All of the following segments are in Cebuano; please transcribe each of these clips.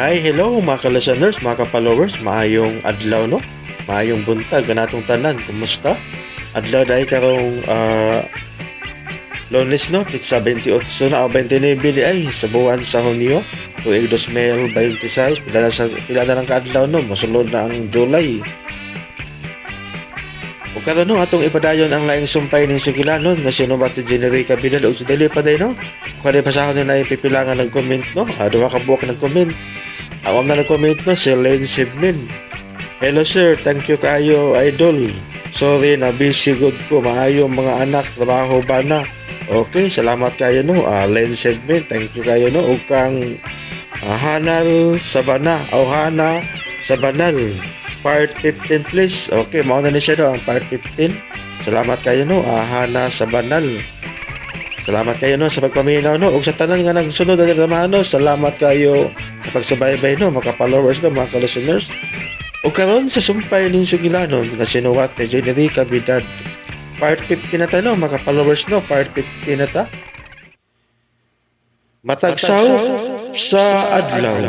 Hi, hello mga ka-listeners, mga ka-followers, maayong adlaw, no? Maayong buntag kanatong tanan, kumusta? Adlaw dahil karong Lunes, no? Pitsa 28 na o 29 di ay sa buwan sa Hunyo, tuig 2026, pila na lang kaadlaw, no? Mosulod na ang July. Ug karon, no, atong ipadayon ang laing sumpay ning sugilanon nga sinubat ni Generica Vidal ug sa dili pa day, no. Kada basahon nila yung pipila nga nag-comment, no. Duha ka buok nag-comment. Ang una nag-comment, no, si Lane Sibmin. "Hello sir, thank you kaayo, idol. Sorry na busy good ko, maayo mga anak, trabaho ba na?" Okay, salamat kayo, no. Lane Sibmin, thank you kayo, no. Ug kang Hanal Sabana o Hana Sabanal. "Part 15 please." Okay, mao na ni siya, no, ang part 15. Salamat kayo, no, Hana Sabanal. Salamat kayo, no, sa pagpaminaw, no, ug sa tanan nga nagsunod na drama, no. Salamat kayo sa pagsubaybay, no, mga followers, no, mga listeners. Ug karon sa sumpay ning sugilanon nga sinuwat ni Generica Vidad. Part 15 na ta, no, mga followers, no, part 15 na ta. Matagsaw sa adlaw.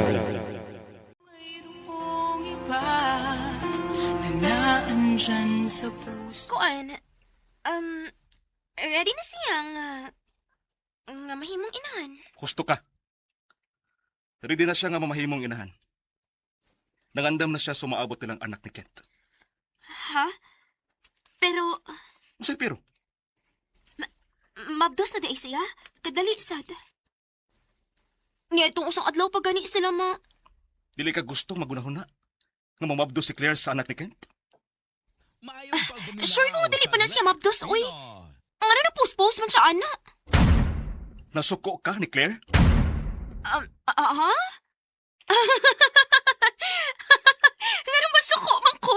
Mayroong iba na naandyan sa puso. Kuan, ready na siya nga mahimong inahan. Husto ka. Ready na siya nga mamahimong inahan. Nangandam na siya sumaabot nilang anak ni Kent. Ha? Pero, Unsay pero? Mabdos na di siya. Kadali sad. Nga itong usang adlaw pa gani sila ma. Dili ka gusto magunahuna nga mamabdos si Claire sa anak ni Kent? Sure ko dili pa na siya mabdos, uy. Ang ano na post-post man siya, ana. Nasuko ka ni Claire? Ha? Ngano masuko man ko?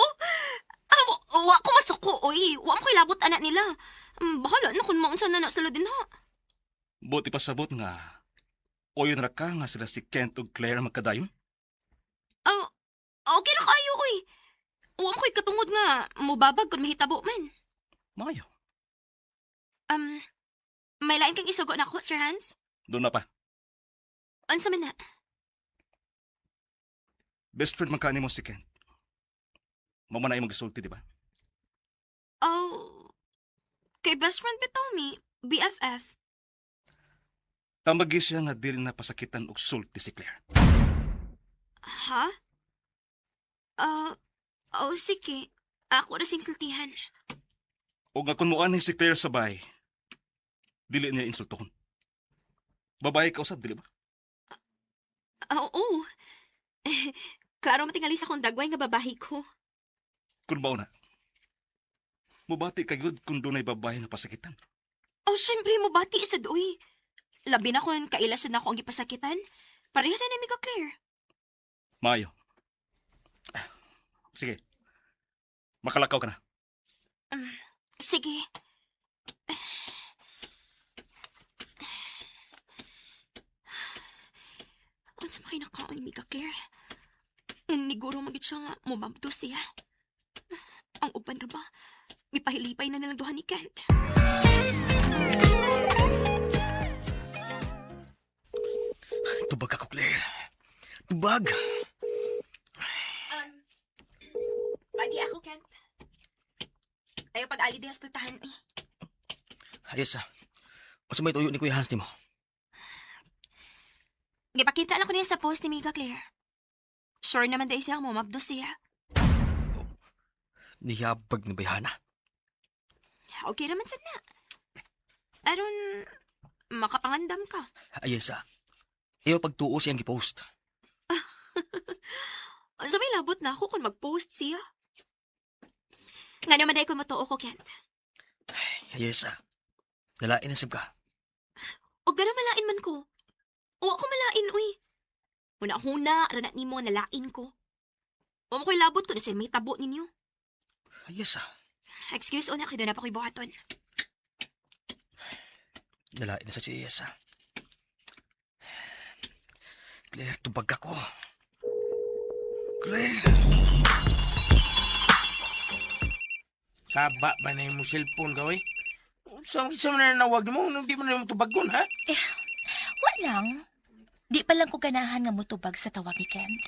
Ah, wa ko masuko, oy. Wa mo labot anak nila. Bahala na kung maunsa na na sila din ha. Buti pasabot nga oyon ra ka nga sila si Kent ug Claire magkadayon? Ah, okay na kayo, oy. Wa mo ko'y katungod nga mubabag kung mahitabo man. Maayo. May lain kang isugo nako, Sir Hans? Doon na pa. Unsa man na? Best friend man ka nimo si Kent. Mao man na imong gisulti, di ba? Oh, kay best friend bitaw mi, BFF. Tambagi siya nga dili na pasakitan og sulti si Claire. Ha? Ah, oh, sige. Ako ra sing sultihan. O nga kung muanhi si Claire sa bay, dili niya insultohon. Babae ka usab, dili ba? Ah, oo. Klaro matingali sa akong dagway nga babae ko. Kung mao na, mubati ka gyud kung dunay babae nga pasakitan. Oh, syempre mo bati sa doy. Labi na kung kailasan ako ang gipasakitan. Pareho sa nami ka, Claire. Maayo. Sige. Makalakaw ka na. Sige. Unsa man kay nakaon ni Mika, Claire? Niguro magit siya nga mumabdo siya. Ang uban ra ba? Mipahilipay na nilang duha ni Kent. Tubag ako, Claire. Tubag! Pagi ako, Kent. Ayaw pag-ali di hospitahan eh. Ayos ah. Unsa may tuyo ni Kuya Hans nimo? Gipakita lang ko niya sa post ni Mika, Claire. Sure naman dahil siya mumabdo siya. Niyabag ni Bayhana. Okay raman sad na. Aron, makapangandam ka. Ayos ah. Ayaw pagtuo siyang gipost. Sa may labot na ako kung mag-post siya. Nga naman dahil kung matuo ko, Kent. Ayos ah. Nalain na sab ka. O gano'n malain man ko. O ako malain, uy. Huna-huna, ranat nimo nalain ko. O mo ko'y labot kung sa may tabo ninyo. Ayos ah. Excuse una, kay doon na pa ko'y buhaton. Nalain na sa si Ayos ah. Claire, tubag ako. Claire! Saba ba na yung cellphone ka, oy? Sa man na nawag mo, hindi mo na yung tubagon, ha? Wa lang. Di pa lang ko ganahan nga mutubag sa tawag ni Kent.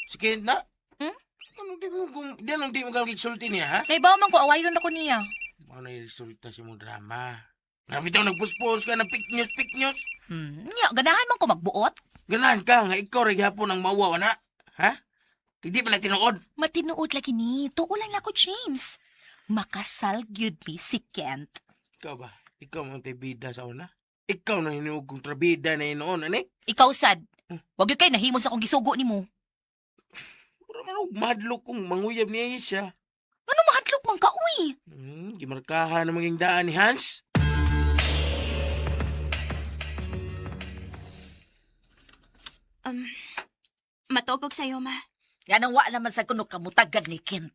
Si Kent na? Hmm? Anong di mo, kung, di anong di mo kagigsulti niya, ha? Naibaw man ko awayon ako niya. Ano yung resulta sa mong drama? Nga bitaw nagpuspos ka ng fake news, fake news. Nya, ganahan man ko magbuot. Ganahan ka, nga ikaw rin hapon ang mawaw, na. Ha? Hindi pa na tinuod. Matinuod lagi ni, tuo lang nako James. Makasal gyud mi si Kent. Ikaw ba? Ikaw mo ang bida sa una? Ikaw na hinuog kong trabida na inoon, ani? Ikaw sad. Wag gyud kay nahimo sa akong gisugo nimo. Mura man og madlok kung manguyab niya siya. Ano mahadlok man ka uy? Gimarkahan ang maging daan ni Hans. Um, matugog sa'yo, ma. Ganang wa naman sa kuno kamutagad ni Kent.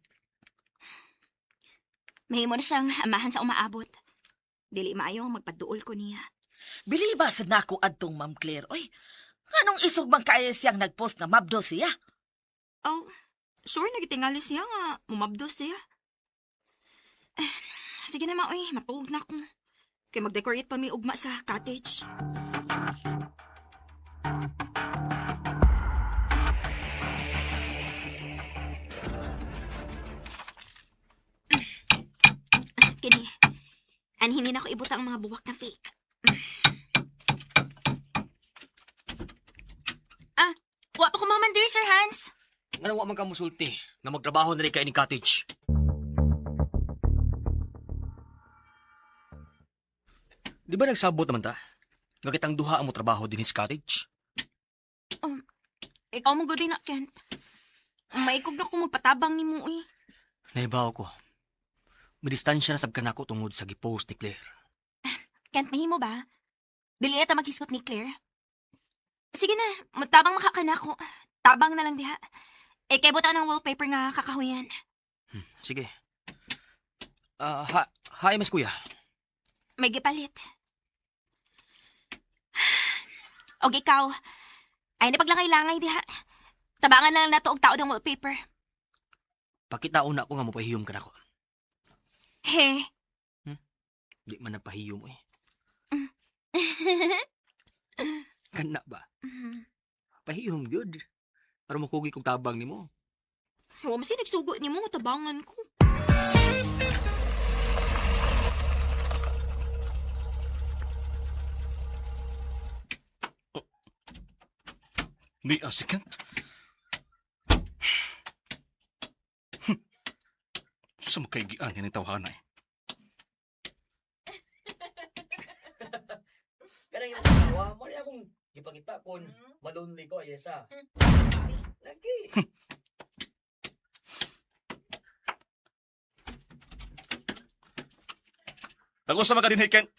Mahimo na siyang amahan sa umaabot. Dili maayo ang magpaduol ko niya. Biliba sa nako adtong Ma'am Claire. Oy, anong isog man kaya siyang nagpost nga mabdo siya? Oh, sure, nagitingali siya nga. Mumabdo siya. Eh, sige na, ma, uy. Matuog na ako. Kay mag-decorate pa mi ugma sa cottage. Kini, anhinin ako ibutang ang mga buwak na fake. Ah, wa pa ko maman dear Sir Hans. Nga wa man ka musulti nga magtrabaho na rin kay ni cottage. Di ba nagsabot naman ta? Nga kitang duha ang mo trabaho din sa cottage. Ikaw mo gud na, Kent. Maikog na ko magpatabang nimo eh. Naibaw ko. May distansya na sab ka nako tungod sa gipost ni Claire. Kent, mahimo ba? Dili na ta maghisgot ni Claire. Sige na, matabang makakanako. Tabang na lang diha. Eh, kay buta ng wallpaper nga kakahuyan. Sige. Ah, ha, hi, mas kuya. May gipalit. Og ikaw, ay napaglangay-langay diha. Tabangan na lang nato og tao ng wallpaper. Pakita una ko nga mopahiyom ka nako. He. Di man nagpahiyom eh. Kana ba? Pahiyom good. Para makugi kong tabang nimo. Huwag mo siya nagsugo nimo, tabangan ko. Ni si Kent. Sa makaigian yan ang tawhanay. Kanang imong asawa, mo ni akong gipangita kon malonely ko ayesa. Lagi. Tago sa mga din, Kent.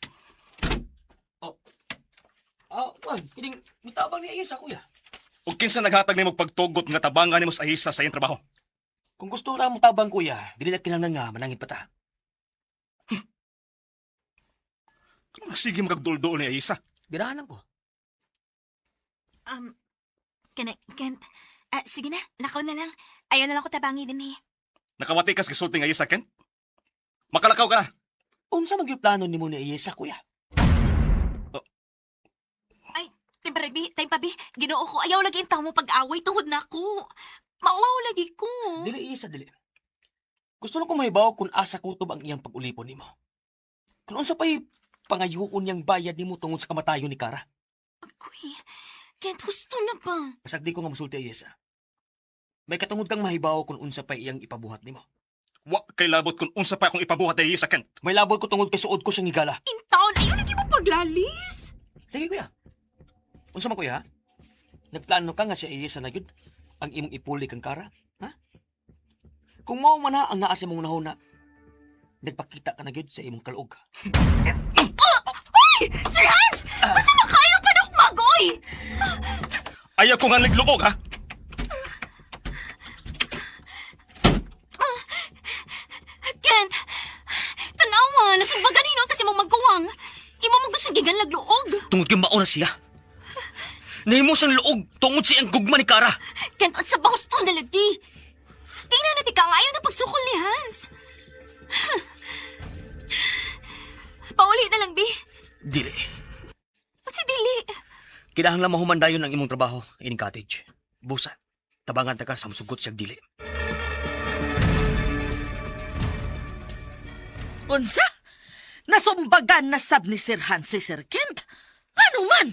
Ah, wan, kining mitabang ni Ayesa kuya. O kinsa naghatag nimo pagtugot nga tabangan nimo sa Ayesa sa iyang trabaho. Kung gusto ra mo tabang kuya, dili na kinahanglan nga manangit pa ta. Kung sige magdulduol ni Ayesa. Ganahan lang ko. Kana, Kent, ah, sige na, lakaw na lang. Ayaw na lang ko tabangi din eh. Nakawati ka sa gisulti nga Ayesa, Kent. Makalakaw ka na. Unsa man gyud plano nimo ni Ayesa kuya? Timpa bi, timpa bi, ginoo ko, ayaw lagi ang mo pag-away, tungod na ako. Mauwaw lagi ko. Dili Ayesa dili. Gusto lang ko mahibaw kung asa kutob ang iyang pag-ulipon nimo. Kung unsa pa'y pangayoon niyang bayad nimo tungod sa kamatayon ni Kara. Agoy, Kent, husto na ba? Pasagdi ko nga musulti Ayesa. May katungod kang mahibaw kung unsa pa'y iyang ipabuhat nimo. Wa kay labot kung unsa pa akong ipabuhat ni Ayesa, Kent. May labot ko tungod kay suod ko siyang higala. In town, ayaw lagi mo paglalis. Sige kuya. Unsa man kuya? Nagplano ka nga si Ayesa na gyud ang imong ipuli kang Kara, ha? Kung mao man na ang naa sa imong nahuna, nagpakita ka na gyud sa imong kaluog. Uy! Sir Hans! Basta makayo pa magoy! Ayaw ko nga nagluog, ha? Kent! Tanawa, nasumbagan hinon kasi mong magkuwang. Imo mo siyang gigan lagluog. Tungod kay mao na siya. Nahimo siyang luog tungod sa iyang gugma ni Kara. Kent, at sa bahusto na lagi. Tingnan natin ka nga ayaw na pagsukol ni Hans. Pauli na lang, Bi. Dili. Ba't si Dili? Kinahanglan mahuman dayon ang imong trabaho ining cottage. Busa, tabangan ta ka sa musugot siyag dili. Unsa? Nasumbagan na sab ni Sir Hans si Sir Kent? Ano man?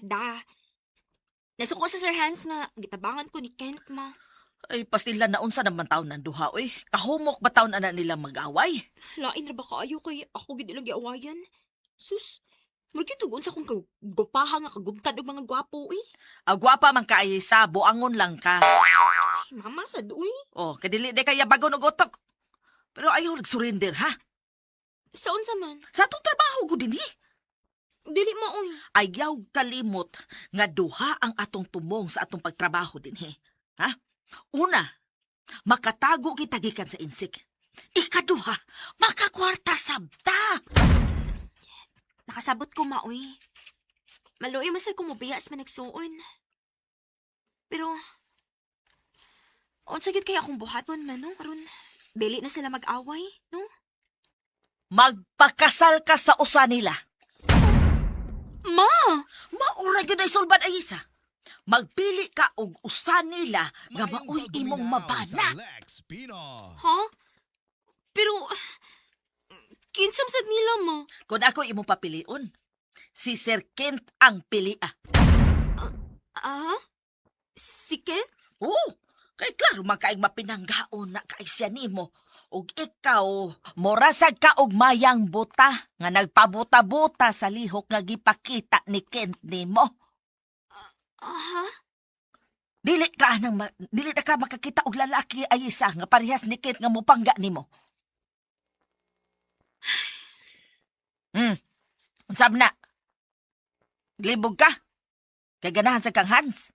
Da. Nasuko sa Sir Hans nga gitabangan ko ni Kent, ma. Ay, pastila na unsa naman taon ng duha, oy. Kahumok ba taon ana nila mag-away? Lain ra ba kaayo kay ako gid ilang giawayan? Sus, murag tugon sa akong kagupaha nga kagumtad og mga gwapo eh. Agwapa man kaayo sa buangon lang ka. Ay, mama sad uy. Oh, kadili di kaya bago og utok. Pero ayaw nag-surrender, ha? Sa unsa man? Sa atong trabaho ko din, eh. Dili ma uy. Ayaw kalimot nga duha ang atong tumong sa atong pagtrabaho dinhi. Ha? Una, makatago kita gikan sa insik. Ikaduha, makakwarta sabta. Nakasabot ko ma uy. Maluoy man sa kumubiya sa managsuon. Pero unsa gyud kay akong buhaton man no karon dili na sila mag-away, no? Magpakasal ka sa usa nila. Ma! Maura gyud ay sulbad ay isa. Magpili ka og usa nila nga maoy imong mabana. Ha? Pero kinsam sad nila mo? Kung ako imong papilion, si Sir Kent ang pilia. Ah? Si Ken? Oo, kay klaro man kaig mapinanggaon na kay siya nimo. Ug ikaw, morasag ka og mayang buta nga nagpabuta-buta sa lihok nga gipakita ni Kent nimo. Aha? Dili ka nang dili na ka makakita og lalaki ay isa nga parehas ni Kent nga mupangga nimo. Unsab na? Glibog ka? Kay ganahan sa kang Hans.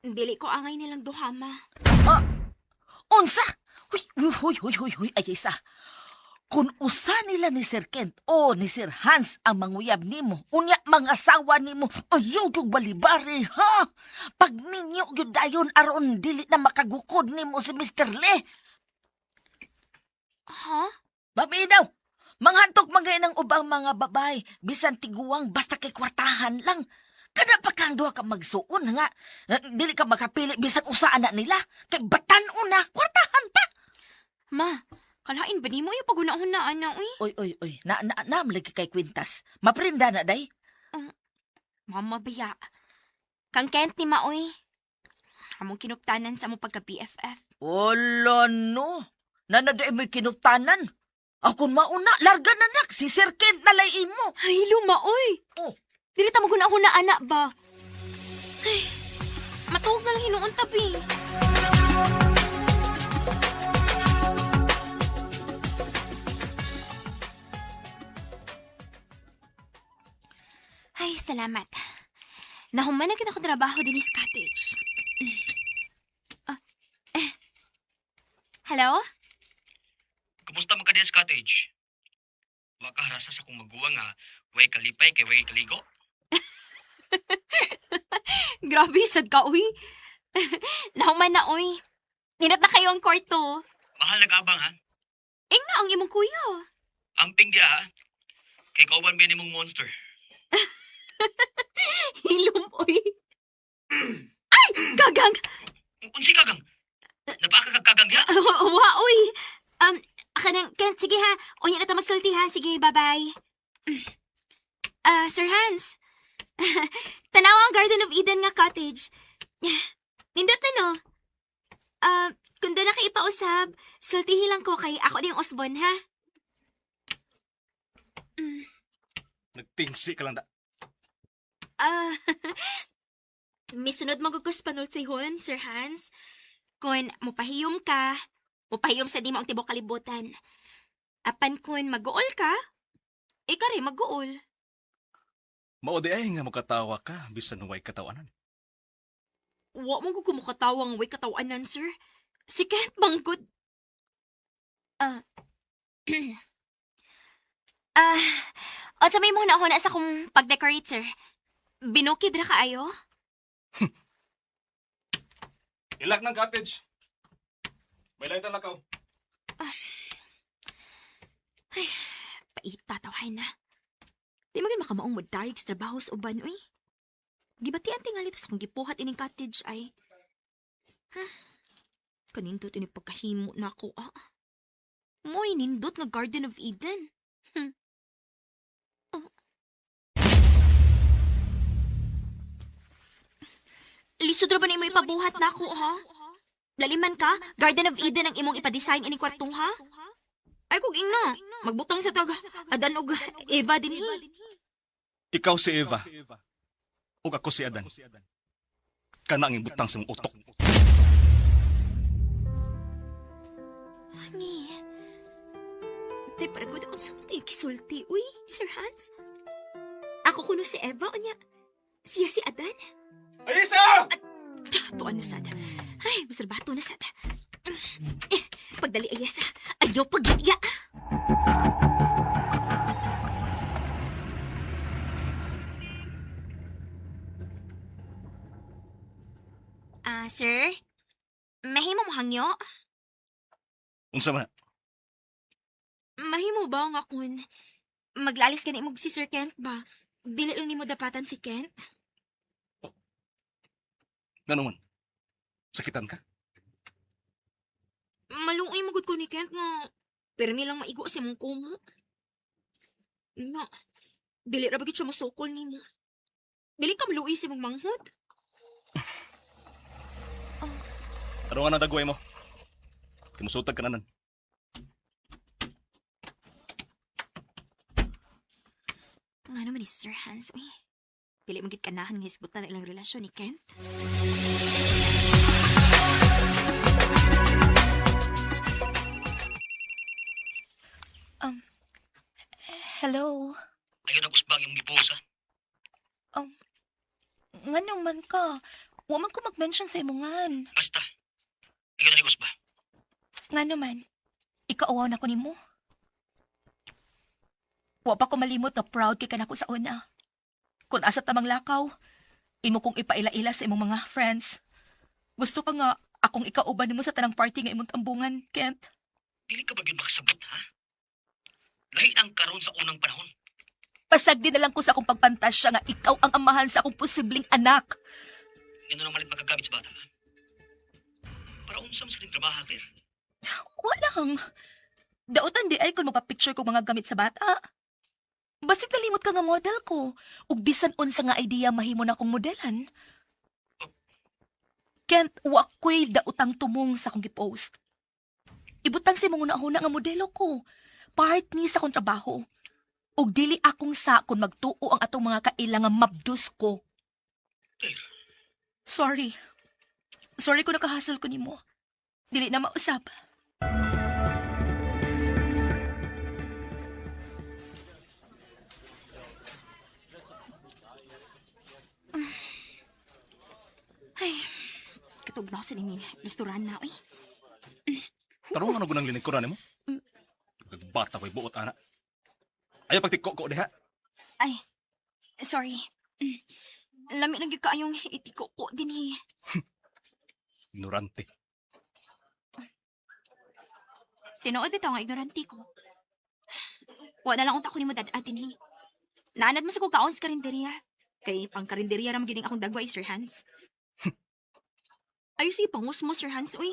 Dili ko angay nilang duha, ma. Unsa? Huy, huy, huy, huy, huy, huy, ay isa. Kung usa nila ni Sir Kent o ni Sir Hans ang manguyab nimo, unya mga asawa nimo, ayaw gyud balibari, ha? Pag ninyo gyud dayon aron dili na makagukod nimo si Mr. Le. Ha? Baminaw, manghantok mga ng ubang mga babay, bisan tiguang basta kay kwartahan lang. Kada pa kang duha ka magsuon nga, eh, dili ka makapili bisan usa ana nila, kay batan-on na, kwartahan pa. Ma, kalain ba nimo yung paghuna-hunaan na, uy? Oy, oy, oy. Na, na, na, lagi kay kwintas. Maprinda na, day. Mama, biya. Kang Kent ni ma, uy. Among kinuptanan sa among pagka-BFF. Wala, no. Nanaday mo'y kinuptanan. Akong mauna, larga na nak. Si Sir Kent na lay imo. Ay, luma, uy. Oh. Dili ta maghuna-huna, anak ba? Ay, matuog na lang hinuon tabi. Ay, salamat. Nahuman na kita ko trabaho din sa cottage. Ah, eh. Hello? Kumusta man ka diya sa cottage? Wa ka harasa sa kong maguwa nga way kalipay kay way kaligo. Grabe, sad ka, uy. Nahuman na, uy. Ninat na kayo ang kwarto. Mahal nag-abang ha. Ing na ang imong kuya. Amping diya ha. Kay kauban ba nimong monster? Hilom, oy. Ay! Gagang! Unsi kagang? Napaka kag kagang diha? Wa, oy. Kanang, Kent, sige ha. Unya na ta magsulti ha. Sige, bye-bye. Ah, Sir Hans. Tanawa ang Garden of Eden nga cottage. Nindot na, no? Ah, kung doon na kayo ipausab, sultihi lang ko kay ako din Osbon, ha? Nagtingsi ka lang da. Ah, misunod mo panulsihon, Sir Hans. Kung mupahiyom ka, mupahiyom sa di mo ang tibok kalibutan. Apan kung mag-uol ka, ika rin mag-uol. Mao di ay nga mukatawa ka bisan way katawanan. Wa mo ko kumukatawang way katawanan, sir. Si Kent bangkod. Ah. Ah, unsa may mo huna sa akong pag-decorate, sir? Binukid ra kaayo? Ilak ng cottage. May light ang lakaw. Pait, tatawahin na. Di magin makamaong modayeg sa trabaho sa uban, uy. Gibatian tingali to sa kong gipuhat ining cottage ay. Huh. Kanindot ini pagkahimo na ako, ah. Mo'y nindot nga Garden of Eden. Oh. Lisod ra ba nimo ipabuhat na ako, ha? Laliman ka, Garden of Eden ang imong ipadesign ining kwarto, ha? Ay kog ingna, magbutang sa tag Adan og Eva dinhi. Ikaw si Eva. Ug ako si Adan. Kana ang ibutang sa imong utok. Ani. Tay paragod unsa man to yung kisulti, uy, Sir Hans? Ako kuno si Eva unya. Siya si Adan. Ayisa! To ano sad. Ay, maserbato na sad. Eh, pagdali ayesa. Ayaw pagyaya. Ah, sir? Mahimo mo hangyo? Unsa man? Mahimo ba nga kun maglalis ka na imong si Sir Kent ba? Dili lang nimo dapatan si Kent? Ngano man? Sakitan ka? Maluoy mo gud ko ni Kent nga pirmi lang maigo sa imong kumo. Na, dili ra ba gid siya mosukol nimo? Dili ka maluoy sa imong manghod? Ano nga nang dagway mo? Kimusutag ka na nan. Nga naman ni Sir Hans, uy. Dili man gid kanahan nga hisgutan ang ilang relasyon ni Kent. Hello? Ayaw na usbang imong giposa. Ngano man ka? Wa man ko mag-mention sa imongan. Basta. Ayaw na usba. Ngano man? Ikauwaw na ko nimo. Wa pa ko malimot na proud kay kanako sa una. Kung asa tamang lakaw, imo kong ipaila-ila sa imong mga friends. Gusto ka nga akong ikauban nimo sa tanang party nga imong tambungan, Kent. Dili ka ba gyud makasabot ha? Lahi ang karon sa unang panahon. Pasag din na lang ko sa akong pagpantasya nga ikaw ang amahan sa akong posibleng anak. Ngano nang malit makagamit sa bata ha? Para unsa man sa ning trabaho, Claire? Walang. Dautan di ay kung mapapicture ko mga gamit sa bata. Basig nalimot ka nga model ko. Ug bisan unsa nga idea mahimo na akong modelan. Kent, wa ko'y dautang tumong sa akong gipost. Ibutang sa imong una-una nga modelo ko. Part ni sa akong trabaho. Ug dili akong sa kung magtuo ang atong mga kaila nga mabdus ko. Sorry. Sorry kung nakahasol ko nimo. Dili na mausap. Ay, katug na ako sa ningin. Restaurant na, uy. Tarong ano gunang linigkuran nimo? Nagbata ko'y buot ana. Ayaw pagtiko ko diha. Ay, sorry. Lami na gyud kaayong itiko ko dinhi. Ignorante. Tinuod bitaw nga ignorante ko. Wa na lang unta ko nimo dad-a dinhi. Naanad mo sa kong kaon sa karinderya. Kay pang karinderya ra man gyud akong dagway, Sir Hans. Ayo sige pangos mo, Sir Hans, uy.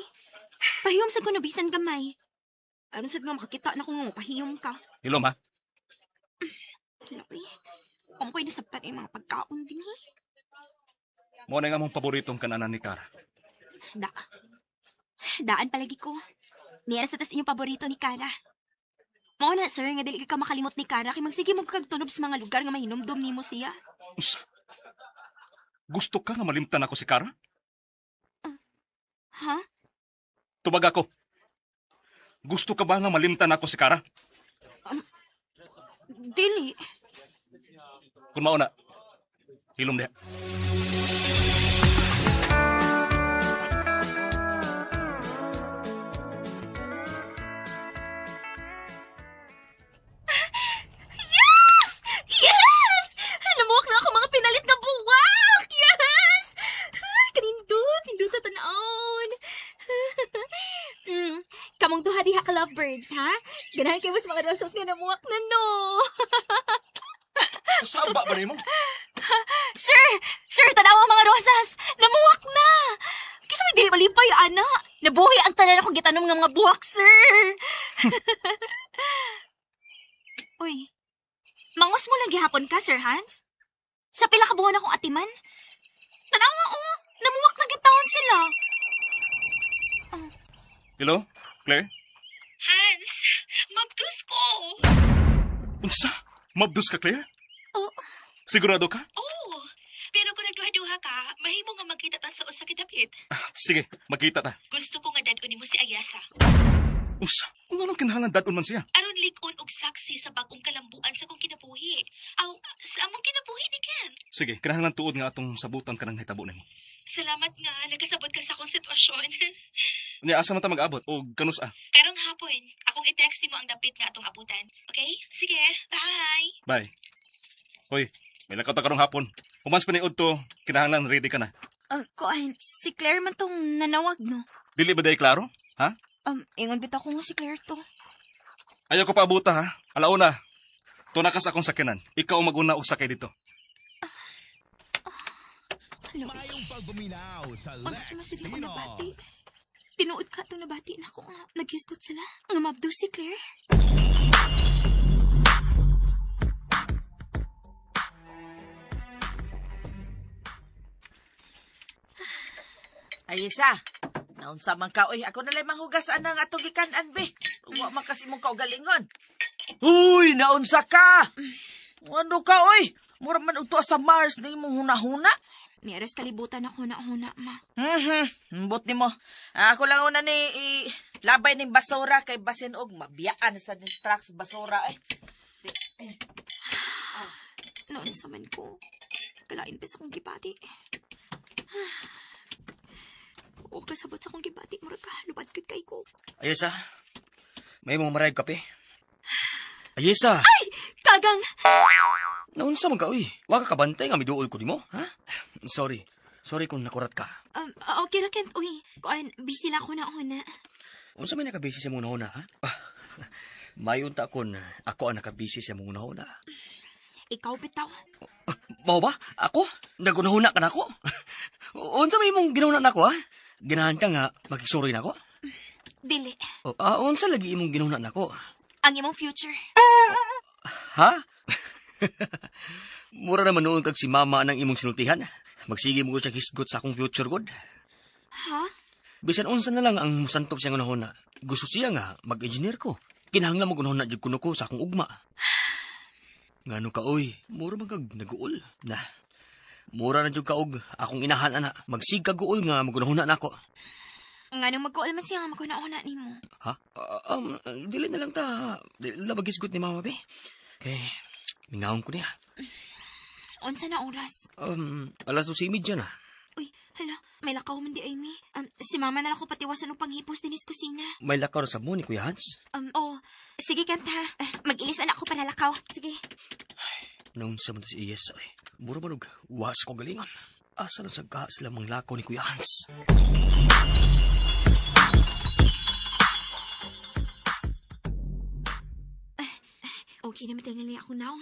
Pahiyom sa kuno bisan gamay. Aron sad nga makakita na ko nga pahiyom ka. Hilom ha. Labi. Ang ko'y nasabtan yung mga pagkaon dinhi. Mo na nga mong paboritong kananan ni Kara. Da. Daan palagi ko. Niyara sa tas inyong paborito ni Kara. Mao na, sir, nga dili ka makalimot ni Kara kay magsige mo kag tunob sa mga lugar nga mahinumdom nimo siya. Unsa? Gusto ka nga malimtan ako si Kara? Ha? Tubag ako. Gusto ka ba nga malimtan ako si Kara? Dili. Kung mao na, hilom diha. Yes! Yes! Namuwak na ako mga pinalit na buwak! Yes! Ay, kanindot! Nindot na tanaon! Kamong duha diha ka lovebirds, ha? Ganahan kayo mas mga rosas nga namuwak na, no? Saba ba nimo? Sir! Sir, tanaw ang mga rosas! Namuwak na! Kisa may dili malipay, ana. Nabuhi ang tanan akong gitanom nga mga buwak, sir! Uy, mangos mo lang gihapon ka, Sir Hans? Sa pila ka buwan akong atiman? Tanaw nga, oh! Namuwak na gitawon sila! Hello, Claire? Hans, mabdus ko. Unsa? Mabdus ka, Claire? Oh. Sigurado ka? Oh, pero kung nagduha-duha ka, mahimo nga magkita ta sa usa ka dapit. Sige, magkita ta. Gusto ko nga dad-on nimo si Ayasa. Unsa? Kung anong kinahanglan dadon man siya? Aron lig-on og saksi sa bagong kalambuan sa kong kinabuhi. Aw, sa among kinabuhi ni Ken. Sige, kinahanglan tuod nga atong sabutan kanang hitabo nimo. Salamat nga nakasabot ka sa akong sitwasyon. Unya asa man ta mag-abot og kanus-a? Karong hapon, akong i-text nimo ang dapit nga atong abutan. Okay? Sige, bye. Bye. Hoy, may lakaw ta karong hapon. Humans pa ni Udto, kinahanglan ready ka na. Kuan, si Claire man tong nanawag, no? Dili ba day klaro? Ha? Ingon bitaw ko nga si Claire to. Ayaw ko paabuta ha. Alauna. Tuna ka sa akong sakyanan. Ikaw ang maguna og sakay dito. Hello. Maayong pagpaminaw sa Ang Lex mas sila ko Pino. nabati. Tinuod ka itong nabati na ako nga. Naghisgot sila. Nga mabdo si Claire. Ay, isa. Naunsa man ka, oy. Ako na lang manghugas anang atong gikan-an, be. Wa man kasi mong kaugalingon. Uy, naunsa ka! Ano ka, oy? Mura man og tuwa sa Mars na imong hunahuna. Niaras kalibutan ako na huna, ma. Mbot nimo. Ako lang una ni i, labay ning basura kay basin og mabiyaan sa trucks basura eh. Noon sa man ko. Kalain pa sa akong gibati. O kasabot sa akong gibati. Murag ka, lubad kut kay ko. Ayesa, may mga marayag kape. Ayesa! Kagang! Naunsa man ka, uy. Wa ka kabantay nga miduol ko nimo, ha? Sorry. Sorry kung nakurat ka. Okay ra, Kent. Uy, kuan, busy na ako na una. Unsa may nakabisi sa mong nahuna, ha? Ah, Mayon ta kon ako ang nakabisi sa mong nahuna. Ikaw, bitaw. Mao ba? Ako? Nagunahuna ka nako? Unsa may imong ginahuna nako, ha? Ginahan ka nga makisuri nako? Dili. O, unsa lagi imong ginahuna nako? Ang imong future. Ha? Mura naman noon kag si mama nang imong sinultihan. Magsige mo ko siya hisgot sa akong future god. Ha? Bisan unsa na lang ang musantop siyang unahuna. Gusto siya nga mag-engineer ko. Kinahanglan mo gunahuna jud kuno ko sa akong ugma. Ngano ka oy, mura man kag naguol. Na. Mura na jud ka og akong inahan ana. Magsig ka guol nga magunahuna nako. Nga nung mag-uol man siya nga maguna-una nimo. Ha? Dili na lang ta. Dili na magisgot ni mama be. Kay mingawon ko niya. Unsa na oras? Alas 12:30 na. Uy, hala, may lakaw man di Amy. Si mama na lang ko patiwasan og panghipos dinis kusina. May lakaw ra sa mo ni Kuya Hans. Oh, sige Kent ha. Mag-ilis na ako para lakaw. Sige. Naunsa man to si Iyes ay. Mura man og wa sa kong galingon. Asa lang sa ka sila manglakaw ni Kuya Hans. Okay na matingali ako naong.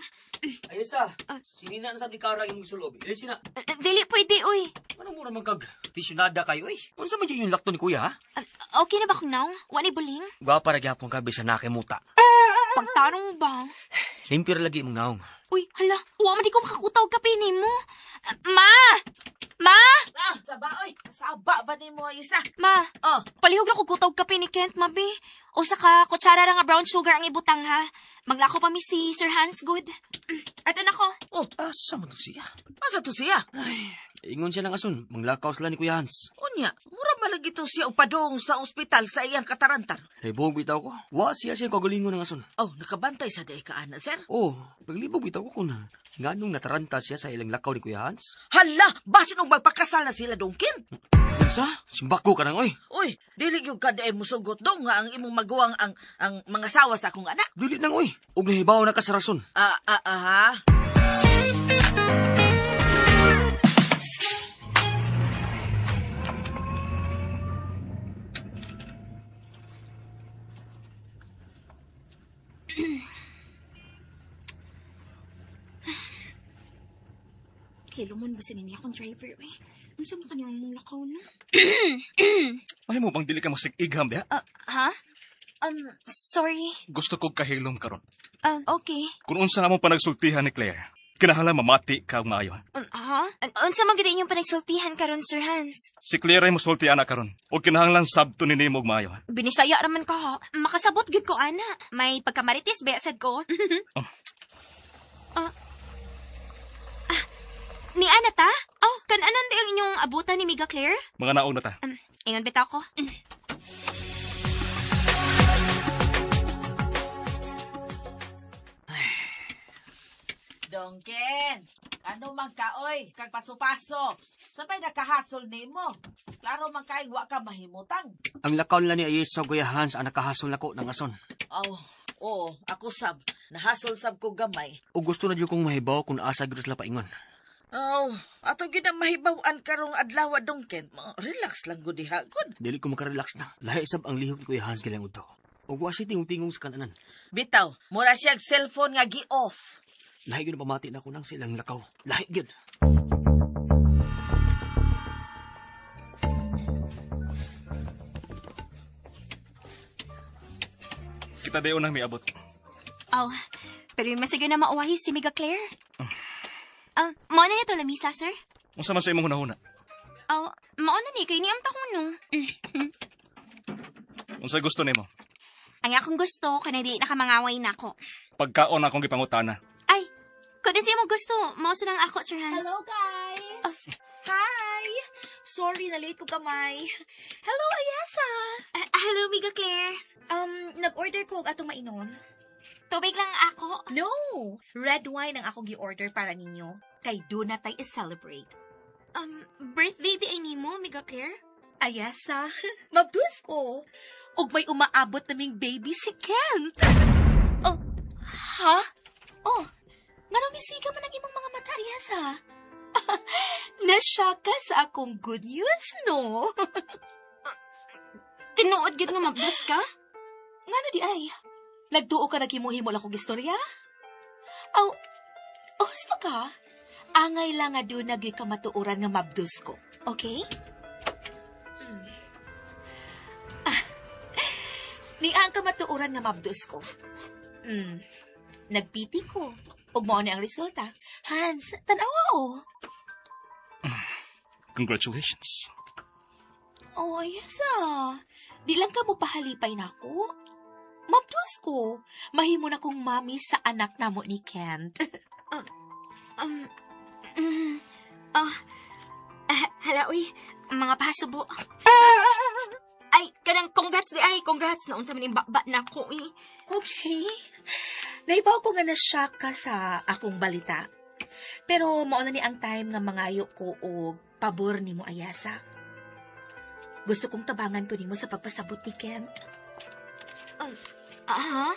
Ayesa, Ah. sinina na sa ni Kara imong sulob. Dili na. Dili pwede, uy. Ano mura man kag tisyonada kayo oy? Unsa man yung lakto ni Kuya ha? Okay na ba akong naong? Wa ni buling? Gwapa ra gyapon ka bisan nakimuta. Pagtarong ba? Limpyo ra lagi imong naong. Uy, hala, wa man di ko makakutaw kape nimo. Ma! Ma! Ah, saba oy. Saba ba nimo isa? Ma, Oh, palihog ra ko kutaw kape ni Kent, mabi. O saka, kutsara ra nga brown sugar ang ibutang, ha? Maglako pa mi si Sir Hans Good. Ato na ko. Asa man to siya? asa to siya? Ingon siya ng ason, manglakaw sila ni Kuya Hans. Unya, mura malagi to siya upadong sa ospital sa iyang katarantan. Naibog bitaw ko. Wa siya siya kagalingon ng ason. Oh, nakabantay sa day ka ana, sir. Oh, paglibog bitaw ko kun nganong nataranta siya sa ilang lakaw ni Kuya Hans. Hala, basin og magpakasal na sila dongkin. Unsa? Simbako ka nang oy. Uy, dili gyud ka day musugot dong nga ang imong maguwang ang mga sawa sa akong anak. Dili nang oy. Ug nahibaw na ka sa rason. Ah, ah, ah, ha? Hilumon ba sa niya akong driver, eh? Unsa man kaniyang mong lakaw na? Mahimo bang dili ka masig-igham diha? Ha? Sorry. Gusto kog kahilom karon. Okay. Kung unsa nga mong panagsultihan ni Claire, kinahanglan mamati ka og maayo. Ha? Ha? Unsa man gid inyong panagsultihan karon, Sir Hans? Si Claire ay mosulti ana karon. Og kinahanglan sabto ni nimo og maayo. Ha? Binisaya raman ka ha. Makasabot gid ko ana. May pagkamaritis ba sad ko? Oh. Ah. Ah, ni ana ta? Oh, kan anan di ang inyong abutan ni Miga Claire? Mga naog na ta. Ingon bitaw ko. Dongken, ano man ka, oy, kag paso-paso. Sabay nakahasol nimo. Klaro man kay wa ka mahimutang. Ang lakaw nila ni Ayesa Kuya Hans ang nakahasol nako ng ason. Aw, oo, ako sab. Nahasol sab ko gamay. O gusto na jud kong mahibaw kung asa gyud sila paingon. Aw, ato gyud ang mahibaw-an karong adlaw, Dongken. Relax lang gud diha gud. Dili ko makarelax na. Lahi sab ang lihok ni Kuya Hans gilang udto. Ug wa siya tingong-tingong sa kananan. Bitaw, mura siyag cellphone nga gi-off. Lahi gyud ang pamati nako nang silang lakaw. Lahi gyud. Kita dayon nang miabot. Oh, pero yung masige na mauwahi si Miga Claire. Ah, mao na ito lamisa, sir. Unsa man sa imong hunahuna? Oh, mao na ni kay ni ang taon no. Unsa gusto nimo? Ang akong gusto kanay di nakamangaway nako. Pagkaon akong gipangutana. Ay, kung di siya mo gusto, mao sa lang ako, Sir Hans. Hello, guys! Hi! Sorry, na-late ko kamay. Hello, Ayesa! Ah, hello, Miga Claire. Nag-order ko og atong mainom. Tubig lang ako. No! Red wine ang akong gi-order para ninyo. Kay do na tay i-celebrate. Birthday di ay nimo, Miga Claire? Ayesa, mabdus ko. Og may umaabot naming baby si Kent. Oh, ha? Oh, nganong misiga man ang imong mga mata, Ayesa? Nasya ka sa akong good news, no? Tinuod gid nga mabdus ka? Ngano di ay? Nagtuo ka naghimo-himo lang kong istorya? Aw, oh, husto ka? Angay lang nga doon naging kamatuoran nga mabdus ko. Okay? Ah, ni ang kamatuoran nga mabdus ko. Nagpiti ko. Ug mao ni ang resulta. Hans, tan-awa oh. Congratulations. Oh, yes ah. Di lang ka mo pahalipay nako. Mabdus ko. Mahimo na kong mami sa anak namo ni Kent. Oh, ah, hala, uy, mga pasubo. Ay, kanang congrats di ay, congrats na unsa man yung bakba na ko, eh. Okay. Naibaw ko nga na-shock ka sa akong balita. Pero mao na ni ang time nga mangayo ko og pabor nimo, Ayasa. Gusto kong tabangan ko nimo sa pagpasabot ni Kent. Aha?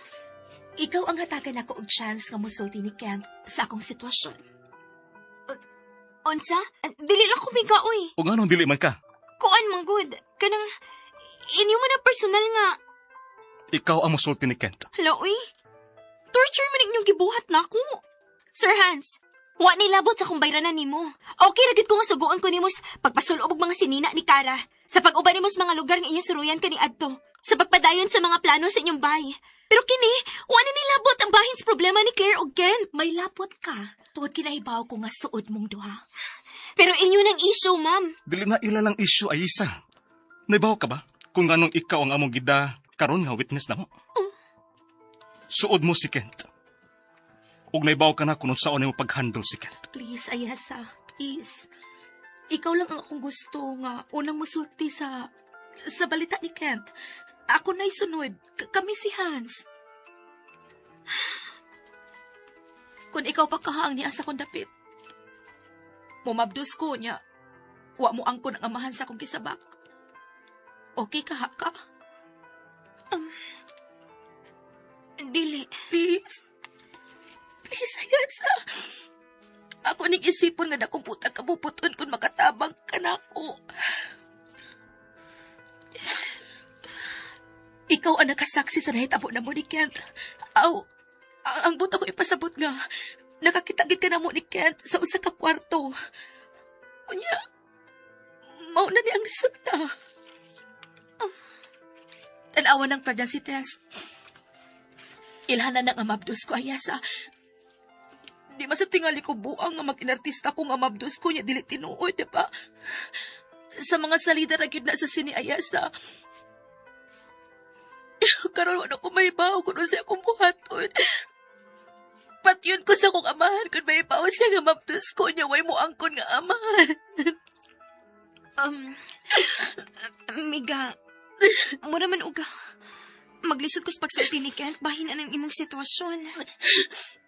Ikaw ang hatagan nako og chance nga mosulti ni Kent sa akong sitwasyon. Unsa? Dili lang ko miga, uy. O nganong dili man ka? Kuan man gud. Kanang, inyo man na personal nga. Ikaw ang mosulti ni Kent. Hala, uy. Torture man inyong gibuhat nako. Sir Hans, wa ni labot sa akong bayranan nimo. Okay ra gyud ko nga suguon ko nimo sa pagpasulob og mga sinina ni Kara. Sa pag-uban nimo sa mga lugar nga inyong suruyan kani adto. Sa pagpadayon sa mga plano sa inyong bahay. Pero kini, wa na nilabot ang bahin sa problema ni Claire ug Kent. May lapot ka tungod kinahibaw ko nga suod mong duha. Pero inyo nang issue, ma'am. Dili na ila lang issue ay isa. Naibaw ka ba kung nganong ikaw ang among gida karon nga witness namo? Suod mo si Kent. Ug naibaw ka na kung unsaon nimo pag-handle si Kent. Please, Ayasa. Please. Ikaw lang ang akong gusto nga unang musulti sa balita ni Kent. Ako na'y sunod. Kami si Hans. Kung ikaw pa kahaang niya sa kong dapit, mumabdos ko niya. Wa mo angkon ang amahan sa akong kisabak. Okay ka, ha ka? Dili. Please. Please, Ayasa. Ako ning isipon nga dakong butang kabubuton kung makatabang ka na ako. Ikaw ang nakasaksi sa nahitabo na mo ni Kent. Aw, ang buta ko ipasabot nga. Nakakita gid ka namo ni Kent sa usa ka kwarto. Unya, mao na ni ang resulta. Tanawa ng pregnancy test. Ilhanan ng amabdos ko, Ayasa. Di man sa tingali ko buang nga mag-inartista ko nga mabdos ko niya dili tinuod, di ba? Sa mga salida ra gyud na sa sini Ayasa. Karon wala ko mahibaw kung unsa akong buhaton. Patyon ko sa akong amahan kung mahibaw siya nga mabdos ko niya way mo angkon nga amahan. Miga, mura man uga. Maglisod ko sa pagsulti ni Kent, bahin anang imong sitwasyon.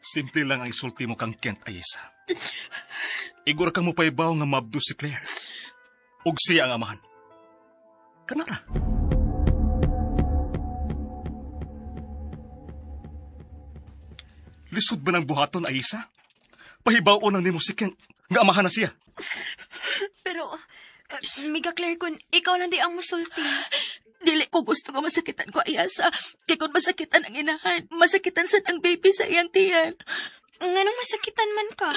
Simple lang ang isulti mo kang Kent, Ayesa. Igor ka mo paibaw nga mabdo si Claire. Ug siya ang amahan. Kanara. Lisod ba ng buhaton, Ayesa? Pahibaw nang nimo si Kent nga amahan na siya. Pero, Miga Claire, kung ikaw lang di ang musulti. Dili ko gusto nga masakitan ko, Ayasa. Kay kung masakitan ang inahan, masakitan sad ang baby sa iyang tiyan. Nganong masakitan man ka?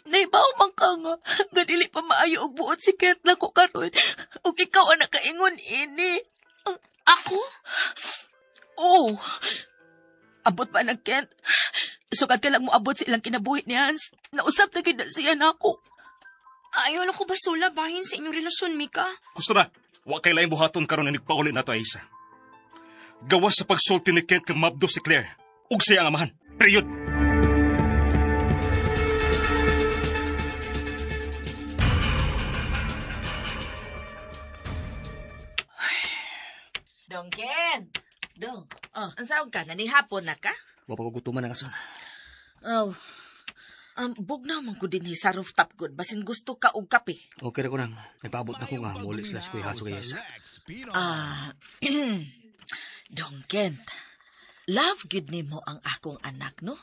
Naibaw man ka nga. Nga dili pa maayo og buot si Kent na ko karon. Ug ikaw ang nakaingon ini. Ako? Oh. Abot ba ng Kent? Sukad ka lang mo abot sa ilang kinabuhi ni Hans. Nausap na gid na siya nako. Ayaw lang ko basula bahin sa inyong relasyon, Mika. Gusto na, wa kay laing buhaton karon inig pauli nato, Ayesa. Gawas sa pagsulti ni Kent kang mabdo si Claire. Ug siya ang amahan. Period. Dong Ken. Dong. Oh, ang saon ka? Nanihapon na ka? Wa pa ko gutuman ang ason. Oh. Bugnaw man ko dinhi sa rooftop gud. Basin gusto ka og kape. Okay ra ko nang. Nagpaabot na ko nga muli sila sa Kuya Hans ug Ayesa. Ah, Dong Kent. Love gid nimo ang akong anak, no?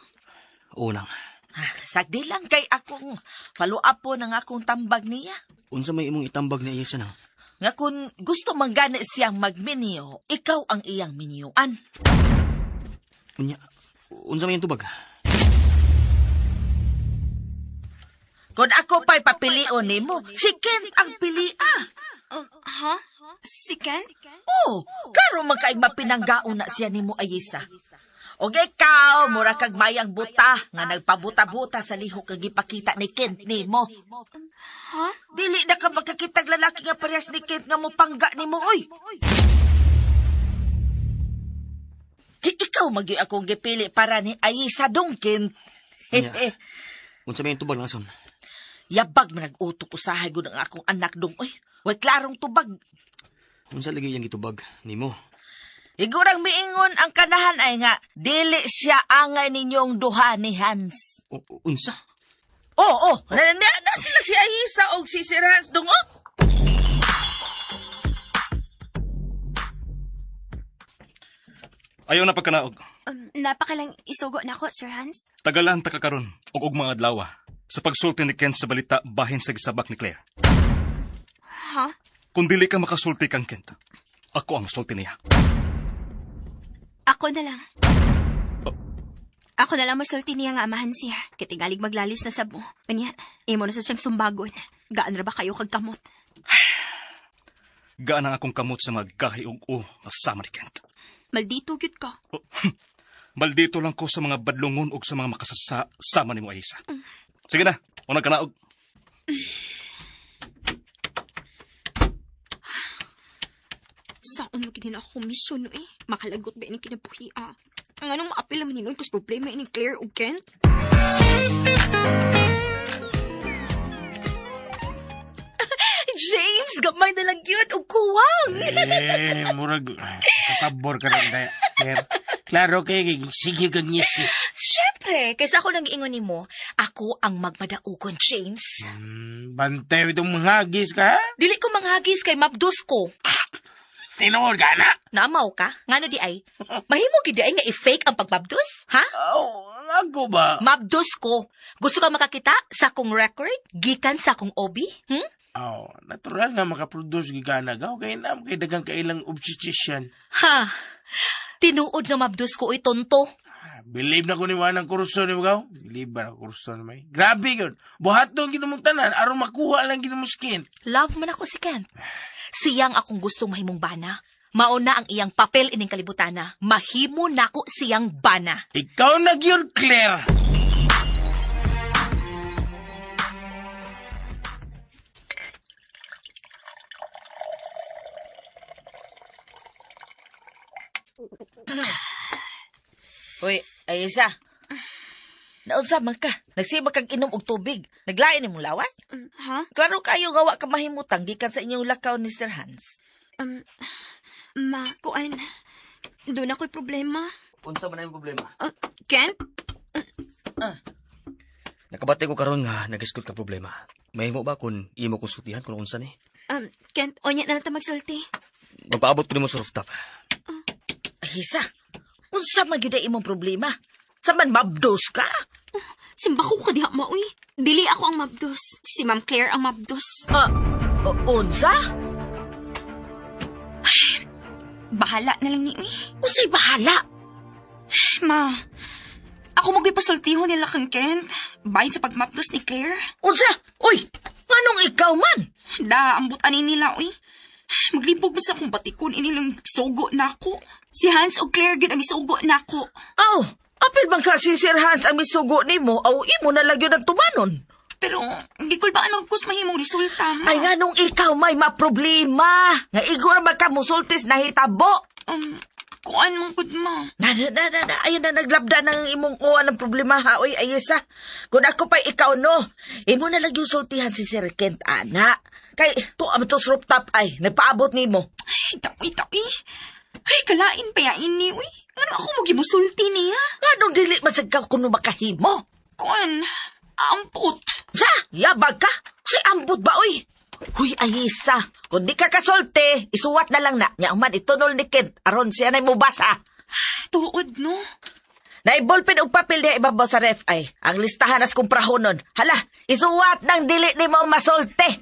Oo nang. Ah, sagdi lang kay akong follow up po ng akong tambag niya. Unsa may imong itambag ni Ayesa nang? Nga kung gusto man gani siyang magminyo, ikaw ang iyang minyuan. Unya, unsa may iyang tubag? Kung ako pa'y papilion nimo, si Kent ang pilia. Ha? Si Kent? Oh, karon man kay mapinanggaon na siya nimo Ayesa. Og ikaw, mura kag mayang buta nga nagpabuta-buta sa lihok kag gipakita ni Kent nimo. Ha? Dili na ka makakitag lalaki nga parehas ni Kent nga mopangga nimo oy. Di ikaw magi akong gipili para ni Ayesa dong Kent. Unya. Unsa may iyang tubag nang ason? Yabag man nag-utok usahay gud ang akong anak dong oy. Way klarong tubag. Unsa lagi iyang gitubag nimo? Igurang miingon ang kanahan ay nga dili siya angay ninyong duha ni Hans. Unsa? Oo, oh, na, na, na sila si Ayesa og si Sir Hans dong oh. Ayaw na pagkanaog. Napakalang isugo na ako, Sir Hans. Tagalan ta ka karon og ug mga adlaw sa pagsulti ni Kent sa balita bahin sa gisabak ni Claire. Ha? Kung dili ka makasulti kang Kent, ako ang sulti niya. Ako na lang. Ako na lang masulti niya nga amahan siya. Kitingalig maglalis na sab mo. Unya, imo na sa siyang sumbagon. Gaan ra ba kayo kag kamot? Gaan ang akong kamot sa mga gahi og u nga sama ni Kent. Maldito gyud ka. Oh, maldito lang ko sa mga badlongon og sa mga makasasa sama nimo Ayesa. Sige na, unang kanaog. Saan mo gid na ako misyon eh? Makalagot ba ini kinabuhi ah? Ang anong maapil naman hinuon kus problema ini Claire ug Kent? James, gamay na lang yun og kuwang. Eh, murag, kapabor ka rin kaya. Claire, klaro kay, sige ka niya si. Siyempre, kaysa ako nang ingon nimo, ako ang magmadaugon, James. Bantay itong mga hagis ka, ha? Dili ko manghagis kay mabdos ko. Tinuod ka na. Naamaw ka? Ngano di ay? Mahimo gid di ay nga i-fake ang pagmabdos, ha? Oh, ako ba? Mabdos ko. Gusto ka makakita sa akong record? Gikan sa akong obi? Oh, natural nga makaproduce gigana ka. Okay na, kay dagang kailang obsession. Ha? Tinuod nga mabdos ko oy tonto. Believe na ko ni Juan ang kurso ni Magaw. Believe ba na kurso ni May? Grabe yun. Buhaton ginumong tanan, aron makuha lang ginumong skin. Love man ako si Kent. Siyang akong gustong mahimong bana. Mauna ang iyang papel ining kalibutana. Mahimo nako siyang bana. Ikaw na gyud, Claire. Uy, ay isa. Naunsa man ka? Nagsima kag inom og tubig. Naglain imong lawas? Ha? Klaro kayo nga wa ka mahimutang gikan sa inyong lakaw ni Sir Hans. Ma, kuan. Doon ako'y problema. Unsa man ang problema? Kent? Nakabati ko karon nga nagisgot ka problema. Mahimo ba kun imo kong sultihan kung unsa ni? Kent, onya na lang ta magsulti. Magpaabot ko nimo sa rooftop. Ay, isa. Unsa man gyud ang imong problema? Sa man mabdos ka? Simba ko ka diha maoy. Dili ako ang mabdos. Si Ma'am Claire ang mabdos. Ah, unsa? Bahala na lang ni uy. Unsay bahala? Ma, ako magpipasultiho nila kang Kent. Bahin sa pagmapdos ni Claire. Unsa? Uy, nganong ikaw man? Da, ambot ani nila, uy. Maglibog ba sa akong batikon inilang sugo na ako. Si Hans o Claire gid ang isugo na ako. Aw, apil man ka si Sir Hans ang misugo nimo aw imo na lang yun ang tumanon. Pero, gikulbaan ako kus mahimong resulta, ma. Ay nganong ikaw may maproblema. Nga igor ba ka musultis na hitabo? Kuan mong gud, ma. Na, na, na, na, na, ayun na naglabda ng imong kuha ng problema ha, oy, ayesa. Kung ako pa ikaw, no, imo na lang yung sultihan si Sir Kent, ana. Kay, tuwa to sa rooftop ay, nagpaabot nimo. Ay, taoy, taoy. Ay, kalain pa ya ini, uy. Ano ako magimusulti niya? Nganong dili man sad ka kuno makahimo? Kuan, ampot. Sa, yabag ka? Si ambot ba, oy? Huy, Ayesa, kung di ka kasolte, isuwat na lang na. Nya man, itunol ni Kent, aron siya na'y mubasa. Tuod, no? Naibulpin og papel niya ibabaw sa ref ay. Ang listahan as kumprahonon. Hala, isuwat ng dili ni mo masolte.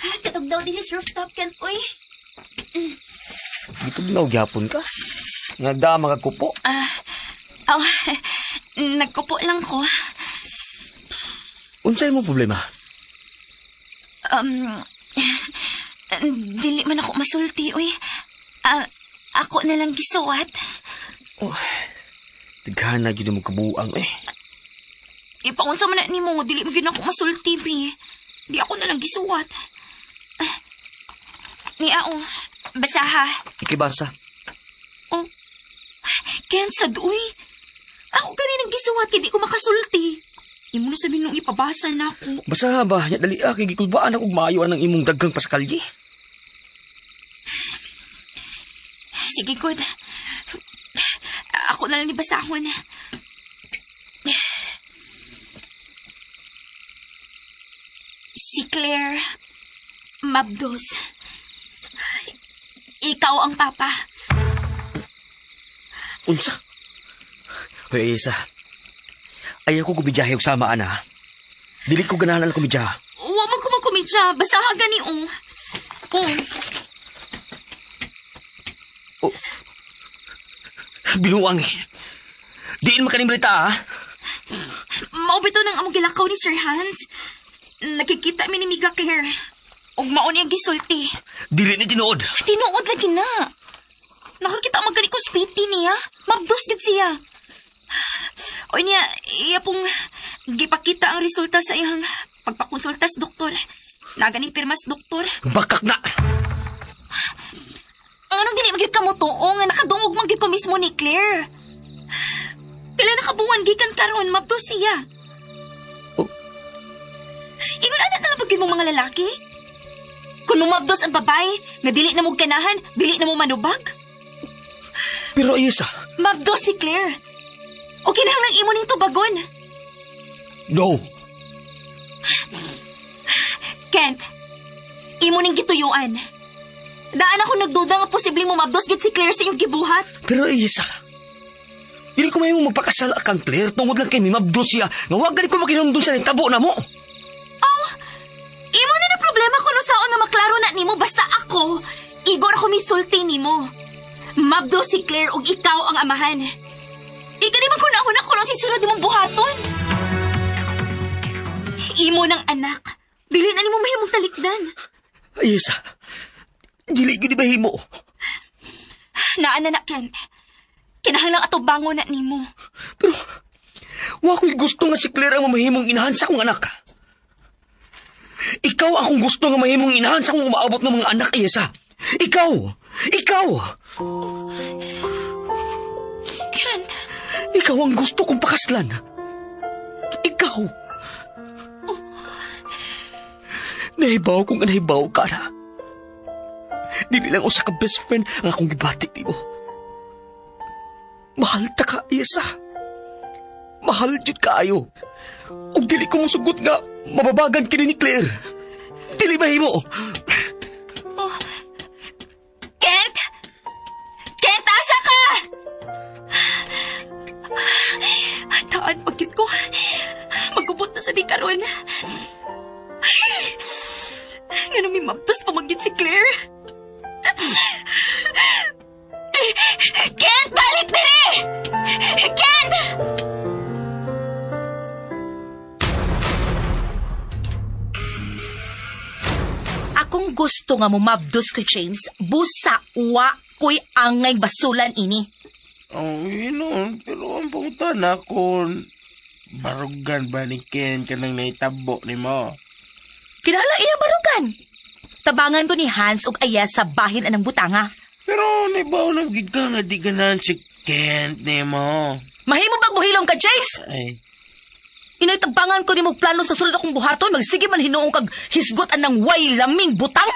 Ha, katugnaw din sa rooftop, Kent, uy. Gitugnaw gyapon ka. Nga da magakupo. Aw, nagkupo lang ko. Unsay mo problema? Dili man ako masulti, uy. Ah, ako na lang gisuwat. Oh, Daghan na gyud mo kabuang eh. Ipaunsa man na nimo nga dili man gyud ako masulti, bi. Di ako na lang gisuwat. Ah, Ni ao, basaha. Ikibasa. Oh, Kent, sad, uy. Ako ganin ang gisuwat kay di ko makasulti. Imo na sabihin nung ipabasa na ako. Basa ba, nya dali ah, kay gikulbaan ako og maayo ang imong daghang pasakalye. Sige, good. Ako na lang ibasahon. Si Claire Mabdos. Ikaw ang papa. Unsa? Hoy, Isa. Ayaw ko gumidyahe og sama ana. Dili ko ganahan ang kumidya. Wa man ko magkumidya. Basaha gani, oh. Oh, Binuang eh. Diin man kaning balita ah. Mao bitaw nang among gilakaw ni Sir Hans. Nakikita mi ni Miga Claire. Ug mao niyang gisulti. Dili ni tinuod. Tinuod lagi na. Nakakita man gani ko spiti niya. Mabdos gid siya. O niya, iya pong gipakita ang resulta sa iyang pagpakonsulta sa doktor. Nagani pirmas doktor. Bakak na. Anong dili magyud kamo tuo nga nakadungog man gyud ko mismo ni Claire. Pila na kabuwan gikan karon mabdos siya. Oh. Ingon ana na lang pag mong mga lalaki? Kung mabdos ang babae, nga dili na mo ganahan, dili na mo manubag. Pero Isa, Mabdos si Claire. O kinahanglang imo ning tubagon. no. Kent, imo ning gituyuan. Daan ako nagduda nga posibleng mumabdos gid si Claire sa iyong gibuhat. Pero Isa, dili ko mahimong magpakasal kang Claire tungod lang kay mimabdos siya nga wag gani ko makinumdum sa nitabo na mo. Imo na na kung usaon nga maklaro na nimo basta ako, igor ako misulti nimo. Mabdo si Claire ug ikaw ang amahan. Ika di man ko na kuno si sunod nimong buhaton. Imo ng anak. Dili na nimo mahimong talikdan. Ayesa, dili gyud mahimo. Naa na na, Kent. Kinahanglang ato bangon na nimo. Pero, wa ko'y gusto nga si Claire ang mamahimong inahan sa akong anak. Ikaw akong gusto nga mahimong inahan sa akong umaabot ng mga anak, Ayesa. Ikaw! Ikaw! Kent, Ikaw ang gusto kong pakaslan. Ikaw! Nahibaw kong nahibaw ka na. Dili lang usa ka best friend ang akong gibati nimo. Mahal ta ka, Isa. Mahal jud kaayo. Ug dili ko mosugot nga mababagan kini ni Claire. Dili mahimo. Kent! Kent, asa ka? Taan, pagkit ko. Magubot na sa di karon. Ay, nga may mabtos pamagyod si Claire. Kent, balik diri! Kent! Akong gusto nga mumabdos ko, James, busa wa ko'y angay basulan ini. Oh, yun nun. Pero ang pangutana kung barugan ba ni Ken ka nang naitabo ni mo? Kinahanglan iya barugan. Tabangan ko ni Hans ug Aya sa bahin anang butanga. Pero naibaw na gid ka nga di ganahan si Kent ni mo. Mahimo bang mohilom ka, James? Ay, Inay tabangan ko nimo plano sa sulod akong buhaton, magsige man hinuong kag hisgot anang way laming butang.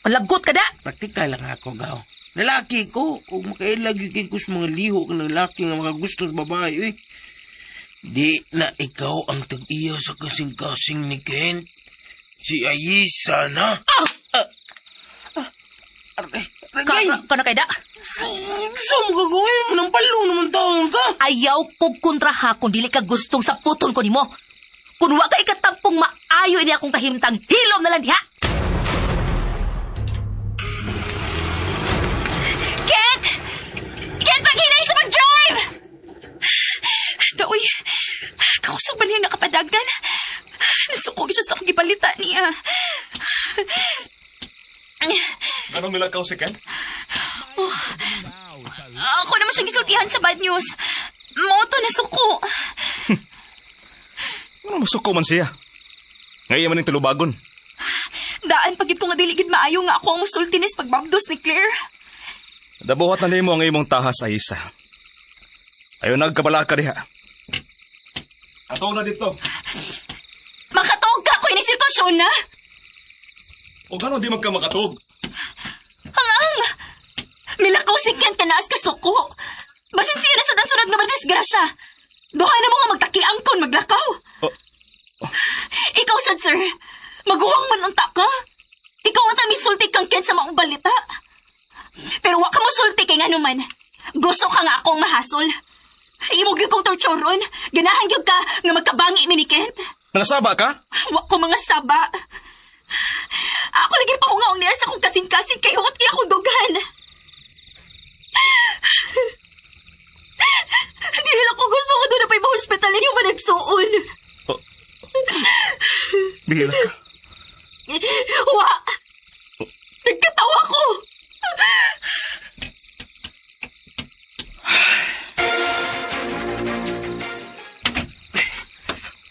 Kalagot ka da. Praktikal lang ako, gaw. Lalaki ko. Kung makailag yung kay mga liho ka ng lalaki nga makagusto sa babae, uy. Di na ikaw ang tag-iya sa kasing-kasing ni Kent. Si Ayisa na. Ah! Ah! Ah! Aray, aray! Ka, kana kay da. Saan mo gagawin mo? Nang palo naman taon ka. Ayaw kog kontraha kung dili ka gustong saputon ko nimo. Kun wa ka ikatampong maayo ini akong kahimtang, hilom na lang diha. Kent! Kent, paghinay sa pag-drive! Daoy, kakusog ba niya nakapadagan? Nasuko siya sa akong gibalita niya. Anong milakaw si Ken? Ako naman siyang gisultihan sa bad news. Moto nasuko. Ano masuko man siya? Ngayon man yung tulubagon. Daan pagid ko nga dili gid maayo nga ako ang musulti nis pagbabdos ni Claire. Dabuhat na nimo ang imong tahas, Ayesa. Ayaw nagkabala ka diha. Ato na dito. Makatuog ka ko ini sitwasyon na. O gano'n di magka makatug? Hangang! Milakaw si Kent na naas kasuko. Basin siya na sa dansunod nga madisgrasya. Duha na mo nga magtakiang kon maglakaw. Oh. Ikaw sad sir, maguwang man unta ka. Ikaw ang misulti kang Kent sa maong balita. Pero wa ka mo sulti kay ngano man. Gusto ka nga akong mahasol. Imo gyud kong torturon. Ganahan gyud ka nga magkabangi mi ni Kent. Nangasaba ka? Wa ko mga saba. Ako lagi pahungaong niya sa akong kasing-kasing kay huwat kay akong dughan. Hindi lang ko gusto ko doon na pa'y mahospital ninyo managsuon. Oh. Bihila ka. Wa! Nagkatawa ko!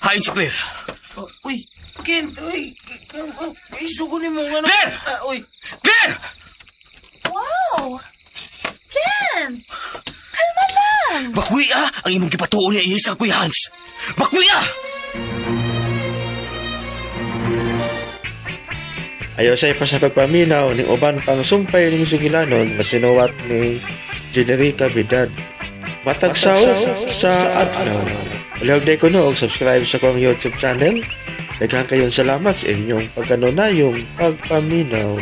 Hain si Claire. Oh, uy, Kent, uy. Ay, suko ni mo nga na. Claire! Ah, uy. Claire! Wow! Ken! Kalma lang! Bakwi ah, ang imong gipatuon ni Ayesa kuy Hans. Bakwi ah! Ayaw sa pa sa pagpaminaw ning uban pang sumpay ning sugilanon nga sinuwat ni Generica Vidad. Matagsaw sa adlaw. Ulihog day kuno og subscribe sa akong YouTube channel. Daghan kayong salamat sa inyong pagkanunayong pagpaminaw.